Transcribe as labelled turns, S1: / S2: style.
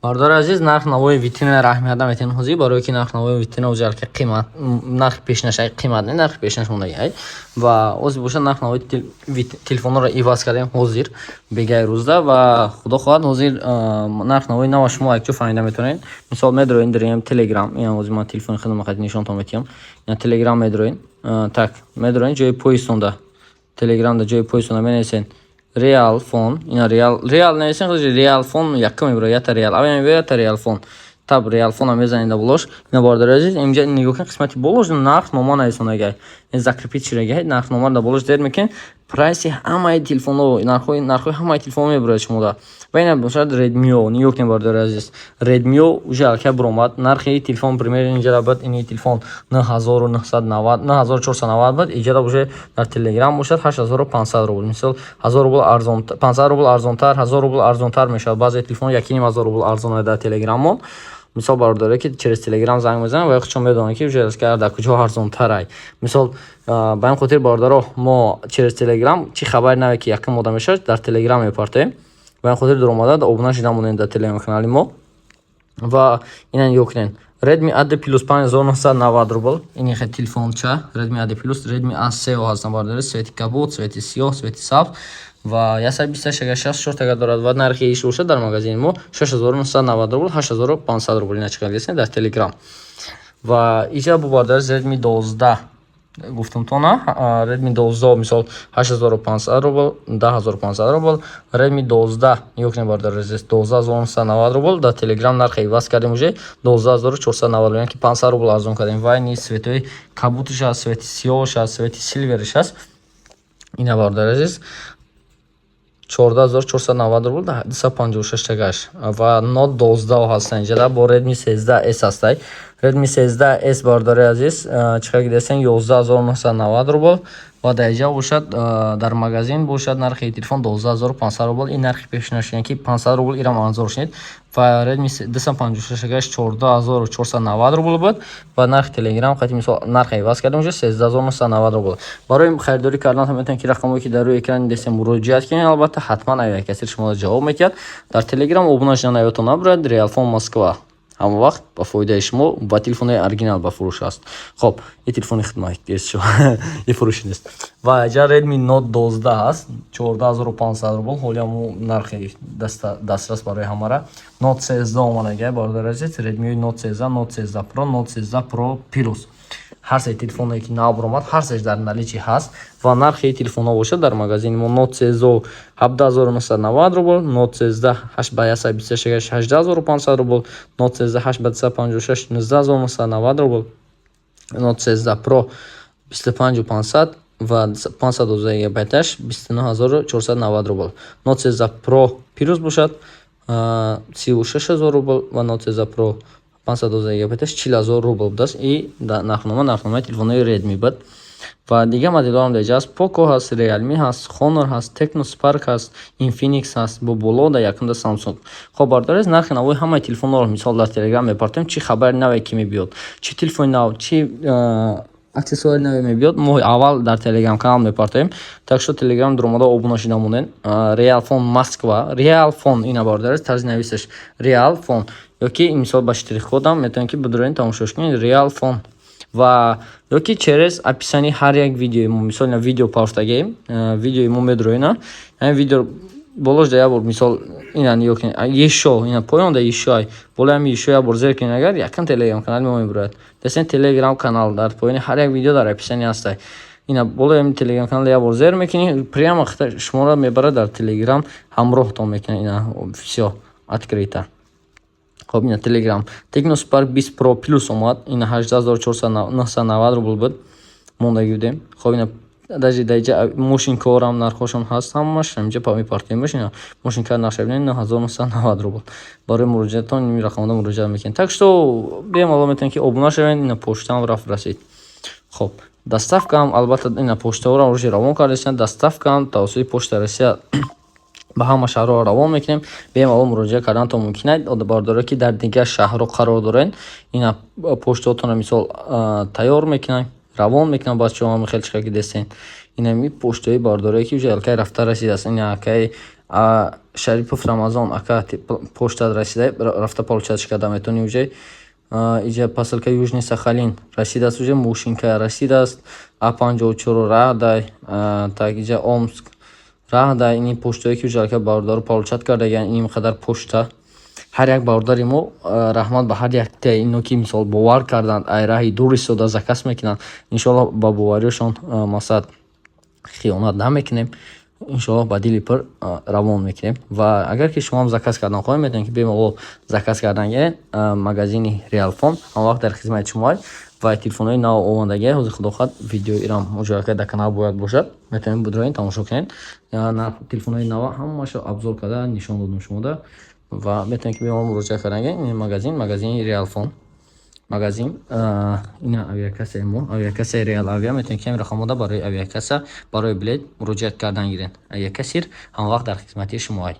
S1: Бардори азиз, нарх навои витрина раҳмият наметиҳем ҳозир, барое ки нарх навои витрина ҳозир алка қимат, нархи пешнаш ай қимат не, нархи пешнаш мондаги ай. Ва ҳозир бошад, нарх навои телефонҳоро иваз кардем ҳозир бегаи рӯзда. Ва худо хоҳад, ҳозир нарх навои нава шумо якҷо фаҳмида метавонед. Мисол, медроен дирем Телеграм, ина ҳозир ман телефони худам қати нишонтон метиҳам. Ина Телеграм медроен, так, медроен ҷои поисонда, Телеграмда ҷои поисонда менависен Реал фон. Ина Реал, Реал нависен, худаш Реал фон якум мебарад, ята Реал аввал мебарад, ята Реал фон. Таб Реал фона мезанед да болош. Ина, бардори азиз, инҷа нигоҳ кунед, қисмати болош нарх нома нависондагай, закрепить шудагай. Нарх номаро дар болош зер мекунед, прайси ҳамаи телефонҳо, нархҳои ҳамаи телефонҳо мебарад шумода. Ва ина бошад Редмио. Нигоҳ кунед, бардори азиз, Редмио уже алкай буромад. Нархи телефон пример инҷа буд, ини телефон 9990, 9490 буд, иҷада уже дар Телеграм бошад 8500 рубл. Мисол, 1000 рубл арзон, 500 рубл арзонтар, 1000 рубл арзонтар мешавад. Баъзе телефон 1500 рубл арзон дар Телеграммон. Мисол, бародаре ки через Телеграм занг мезананд ва худшон медонанд, ки уже дар куҷо арзонтарай. Мисол, ба ин хотир, бародаро, мо через Телеграм чӣ хабари наве ки якум мода мешавад, дар Телеграм мепартоем. Ба ин хотир дуромада обуна шида монед дар Телеграм канали мо. Ва ина нигоҳ кунед, Redmi A2 Plus 5990 рубл. Ин хе телефонча Redmi A2 Plus, Redmi A3 ҳастан, бародари, цвети кабуд, цвети сиёҳ, цвети сабз ва 128 ага, 64 ага дорад. Ва нархи иш бошад дар магазини мо 6990 рубл, 8500 рубл. Ина чӣ қадр дар Телеграм. Ва иҷа бу, бародари, Redmi 12 гуфтумтона. Redmi 12, мисол, 8500 рубл, 10500 рубл. Redmi 12 нигоҳ кунед, бародари азиз, 12990 рубл. Дар Телеграм нархи иваз кардем, уже 12490 рубл, яъне ки 500 рубл арзон кардем. Ва ини цветои кабуташ аст, цвети сиёҳш аст, цвети силвериш аст. Ина, бародари азиз, 14490 рубл, 256 тагаш. Ва Note 12 ҳастан инҷа, бо Redmi 13S ҳастай. Redmi 13S, бародари азиз, чӣ қадр гирестен? 11990 рубл. Ва дар инҷа бошад, дар магазин бошад, нархи телефон 12500 рубл. Ин нархи пешнаш, яъне ки 500 рубл ирам арзон шунид. Ва Redmi 256 агаш 14490 рубл буд ва нархи Телеграм қати, мисол, нархи иваз кардем, уже 13990 рубл. Барои харидорӣ кардан метавонед ки рақамое ки дар рӯи экран дестем муроҷиат кунед. Албатта, ҳатман ай касир шуморо ҷавоб медиҳад. Дар Телеграм обуна шудан ёдтон набурад. Реалфон Москва ҳама вақт ба фоидаи шумо ва телефонҳои оригинал ба фурӯш аст. Хоб, и телефони хидмат и фурӯши нест. Ва инҷа Redmi Note 12 ҳаст, 14500 рубл, ҳоли ҳамо нархи дастрас барои ҳамара. Note 13 омадагай, бародари азиз, Redmi Note 13, Note 13 Pro, Note 13 Pro Plus, ҳар се телефоне ки нав баромад, ҳар сеш дар наличии ҳаст. Ва нархи телефонҳо бошад дар магазини мо: Note 13 17990 рубл, Note 13 8 ба 126 18500 рубл, Note 13 8 ба 256 19990 рубл, Note 13 Pro 25500 ва 512 гигабайташ 29490 рубл, Note 13 Pro Plus бошад 36000 рубл ва Note 13 Pro 512 гигабайташ 40000 рубл будааст. И нархнома, нархномаи телефонҳои Redmi буд. Ва дигар моделҳоам дар инҷа ҳаст: Poco ҳаст, Realme ҳаст, Honor ҳаст, Tecno Spark ҳаст, Infinix ҳаст, бо боло дар якумда Samsung. Хоб, бародари, нархи навои ҳамаи телефонҳоро, мисол, дар Телеграм мепартоем. Чӣ хабари наве ки мебиёд, чӣ телефони нав, чӣ аксессуари наве мебиёд, мо аввал дар Телеграм канал мепартоем. Так что Телеграм дуромада обуна шуда монед. Реалфон Москва, Реалфон, ина, бародари, тарзи нависаш Реалфон ёки, мисол, ба штрих-кодам метавонед ки бидуроед, тамошош кунед Реалфон. Ва ёки через описании ҳар як видеои мо, мисол, ина видео партагем, видеои мо медуроена, ҳамин видео болош да як бор, мисол, ина нигоҳ кунед, ешо, ина поён да ешо ай, болои ҳами ешо як бор зер кунед агар, якам Телеграм канали мо мебурояд. Дастен Телеграм канал дар поёни ҳар як видео дар описании ҳастай. Ина болои ҳами Телеграм канал як бор зер мекунӣ, прямо шуморо мебарад дар Телеграм, ҳамроҳтон мекунад. Ина, всё открыто. Хоб, ина Телеграм Tecno Spark 20 Pro Plus омад, ина 18490 рубл буд, мондагӣ будем. Хоб, ина даже дар инҷа мошинкорам нархҳошон ҳаст, ҳамаш ҳаминҷа мепартоем. Ина мошинкар нархша бинед, 9990 рубл. Барои муроҷиатон ин рақамода муроҷиат мекунед. Так что бемалол метавонед ки обуна шавед. Ина почтаам рафт, расид. Хоб, доставкаам албатта, ина почтаҳоро рӯзи равон кардастанд, доставкаам тавассути Почта Россия ба ҳама шаҳрҳо равон мекунем. Бемалол муроҷиат карданатон мумкин аст. Бародаро ки дар дигар шаҳрҳо қарор доред, ина почтаотонро, мисол, тайёр мекунанд, равон мекунанд. Баъд шумо хеле чиқа ки дестен, инами почтаи бардорое ки уже алкай рафта расидааст. Ина акай Шарипов Рамазон ака, почта расида, рафта получать карда метавонӣ уже. Иҷа посылка Южный Сахалин расидааст уже, мошинка расидааст, А54 раҳдай. Так, иҷа Омск раҳдай. Ини почтое, ки уже ака бародаро получать кардагиянд, ин қадар почта. Ҳар як бародари мо, раҳмат ба ҳар яктаи ино, ки мисол бовар карданд, ай раҳи дур истода заказ мекунанд. Иншоалло, ба бовариашон мақсад хиёнат намекунем, иншоалло, ба дили пур равон мекунем. Ва агар ки шумоам заказ кардан хоҳед, метавонед, ки бемалол заказ кардан гиред. Магазини Реалфон ҳамавақт дар хизмати шумоа ва телефонҳои нав омадагия. Ҳозир, худо хоҳад, видеоирам уже дар канал бояд бошад, метавонед будроед, тамошо кунед. Телефонҳои нава ҳамаашо обзор карда нишон додем шумода ва метавонед, ки бемалол муроҷиат кардан гиред. Ин магазин, магазини Реалфон магазин, ина авиакассаи мо, авиакассаи Реал Авиа. Метавонед, ки ҳамин рақамода барои авиакасса, барои билет муроҷиат кардан гиред. Авиакассир ҳамавақт дар хизмати шумоай.